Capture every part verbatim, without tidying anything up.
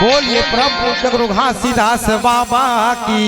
बोलिए परम पूज्य गुरु घासीदास बाबा की।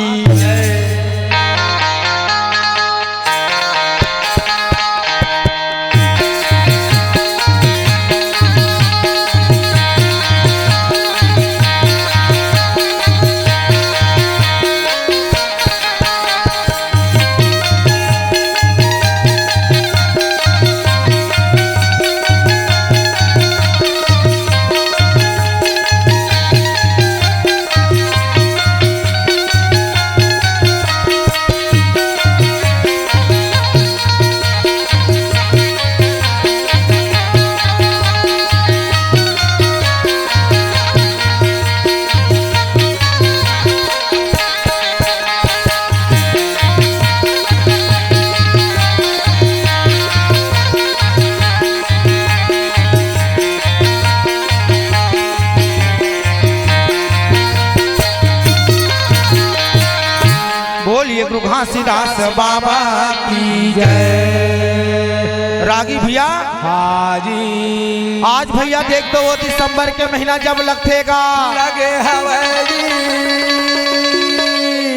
बोलिए गुरु घासीदास बाबा की जय। रागी भैया, हाँ जी। आज भैया देख तो वो दिसंबर के महीना जब लगथे गा। लगे हवय जी।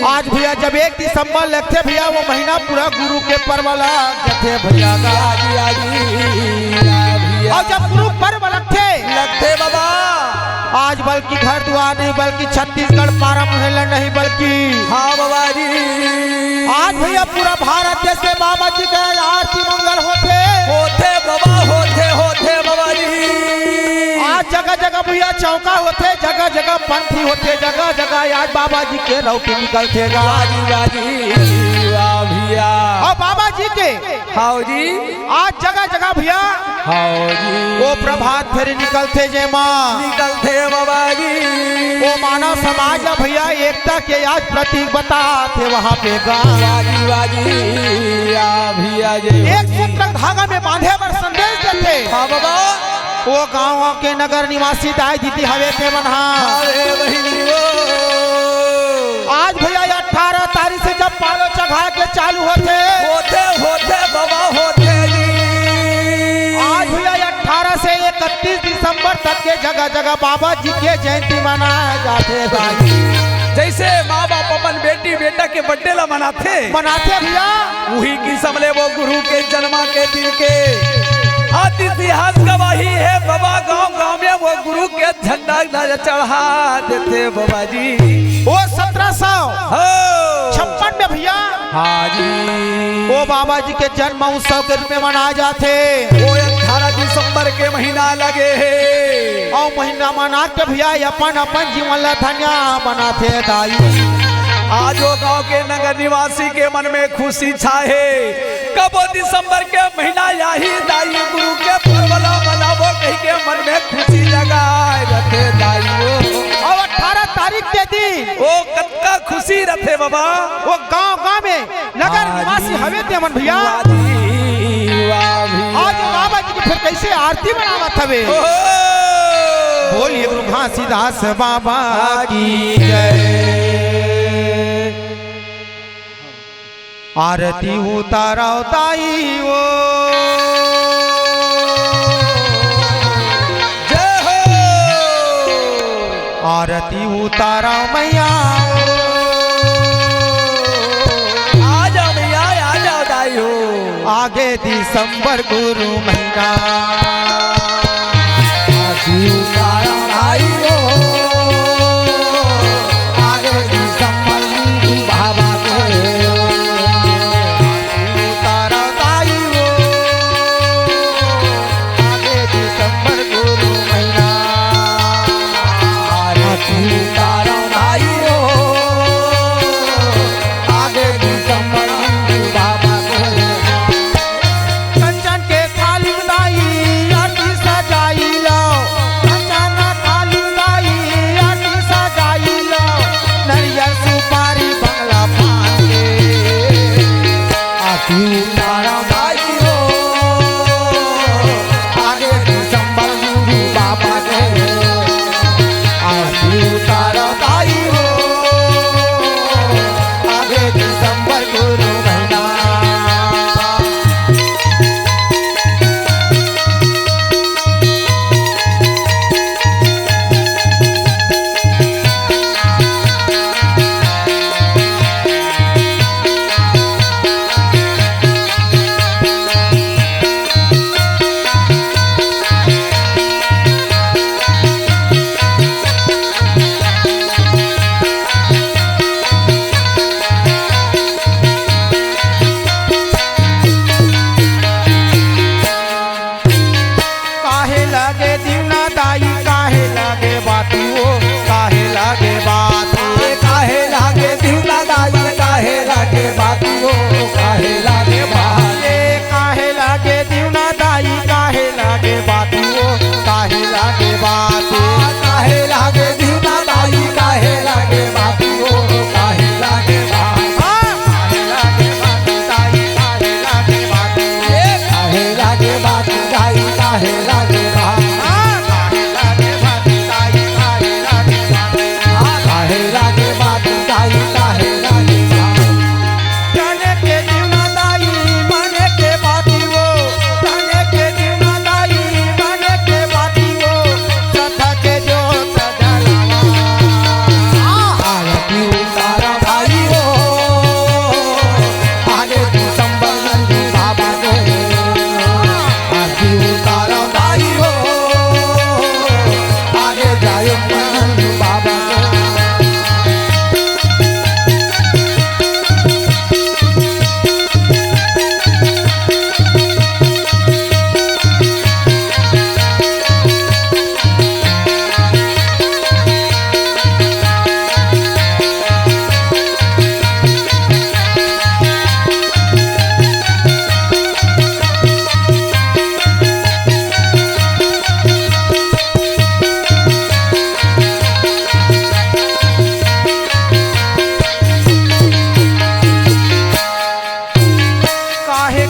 आज भैया जब एक दिसंबर लगथे भैया, वो महीना पूरा गुरु के पर्व लग जथे भैया गा। हाँ जी, हाँ जी, हाँ भैया। और जब गुरु पर्व लगथे, लगथे बाबा। आज बल्कि घर दुआर नहीं, बल्कि छत्तीसगढ़ पारा मुहल्ला नहीं, बल्कि हाँ बाबा जी। आज भैया पूरा भारत देश में बाबा जी के आरती मंगल होथे। होथे बाबा, होथे, होथे बाबा जी। आज जगह जगह भैया चौका होथे, जगह जगह पंथी होथे, जगह जगह आज बाबा जी के रौटी निकलथे गा। बाजी, बाजी, वाह भैया। और बाबा जी के हाव जी। आज जगह जगह भैया हाव जी। वो प्रभात फेरी निकलथे जेमा निकलथे बाबा जी। वो मानव समाज ला भैया एकता के आज प्रतीक बताथे वहाँ पे गा। बाजी, बाजी, आ भैया जी। एक सूत्र धागा में बांधे बर संदेश देथे। हाँ बाबा। वो गांव के नगर निवासी दाई दीदी हवे ते मन हा। अरे बहिनी वो। आज भैया अठारह तारीख से जब पालो चघाय के चालू होथे। होथे, होथे बाबा, होथे जी। आज भैया अठारह से इकतीस दिसंबर तक के जगह जगह बाबा जी के जयंती मनाय जाथे दाई। जैसे माँ बाप अपन बेटी बेटा के बर्थडे ला मनाथे। मनाथे भैया। उही किसम ले वो गुरु के जन्मा के दिन के आज इतिहास गवाही हे बाबा। गांव गांव में वो गुरु के झंडा ला चढ़ा देथे बाबा जी। वो सत्रह सौ हो। छप्पन में भैया हाँ जी। वो बाबा जी के जन्म उत्सव के रूप में मनाय जाथे। वो अठारह दिसंबर के महीना लगे हे। और महीना मना के भैया अपन अपन जीवन ला धन्य बनाथे दाई। आज वो गांव के नगर निवासी के मन में खुशी छाहे। कबो दिसंबर के महीना आही दाई गुरु के पर्व ला मनाबो कहि के मन में खुशी जगाय रथे दाई वो। और अठारह तारीख के दिन वो कतका खुशी रथे बाबा। वो गांव गांव में नगर हाँ निवासी जी। हवे ते मन भैया। वाह जी, वाह भैया। आज बाबा जी के फिर कैसे आरती मनावत हवे। ओहो। बोलिए गुरु घासीदास बाबा की जय। आरती उतारव दाई वो। जय हो। आरती उतारव मैया वो। आ जाओ मैया, आ जाओ दाई हो। आगे दिसंबर गुरु महीना। आरती उतारव दाई वो। आगे दिसंबर गुरु बाबा के। उतारा ताई वो, आगे दिसंबर गुरु महीना। आरती उतारा ताई वो, आगे दिसंबर गुरु बाबा के। कंचन के थाली म दाई आरती सजाई लो, कंचन थाली म दाई आरती सजाई लो, नरियर सुपारी बंगला पान के आरती उतारा दाई हो, आगे दिसंबर गुरु बाबा के आरती उतारा दाई हो, आगे दिसंबर गुरु महीना।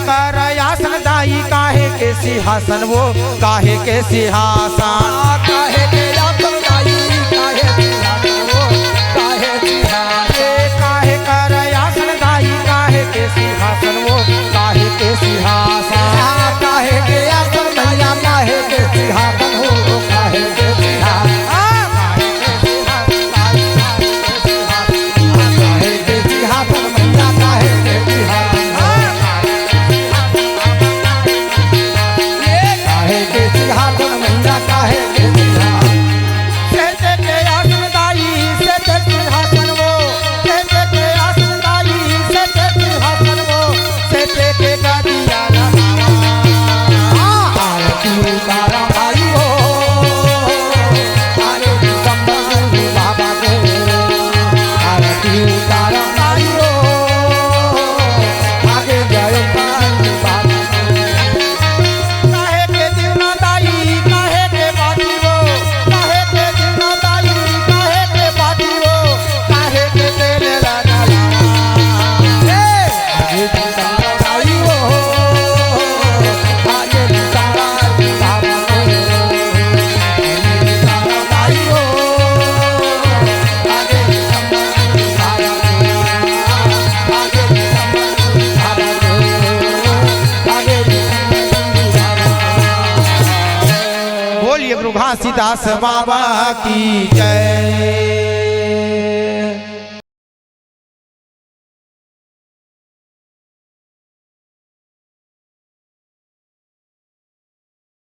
कर आसन दाई, काहे के सिंहासन वो, काहे के सिंहासन। काहे के आसन दाई, काहे सिंहासन वो, काहे सिंहासन। ए, काहे कर आसन दाई, काहे के सिंहासन वो, काहे के सिंहासन। काहे के आसन मैया, काहे के सिंहासन हो, काहे के सिंहासन। काहे के सिंहासन दाई, काहे के सिंहासन। काहे के सिंहासन मैया, काहे के सिंहासन। काहे के सिंहासन मैया, काहे के सिंहासन। सेज के आसन दाई, सेज सिंहासन वो, सेज के आसन दाई, सेज सिंहासन वो, सेज के गदिया लगावा। आरती उतारा भाई हो, आगे दिसंबर गुरु बाबा को। आरती उतारा भाई हो, आगे जय गुरु बाबा को। काहे के जीवना दाई, काहे के बाटी वो, काहे के जीवना दाई, काहे के बाटी वो, काहे के तेल लगा। हे! आगे दिसंबर दाई हो, आगे दिसंबर बाबा को। बोलिए गुरु घासीदास बाबा की जय।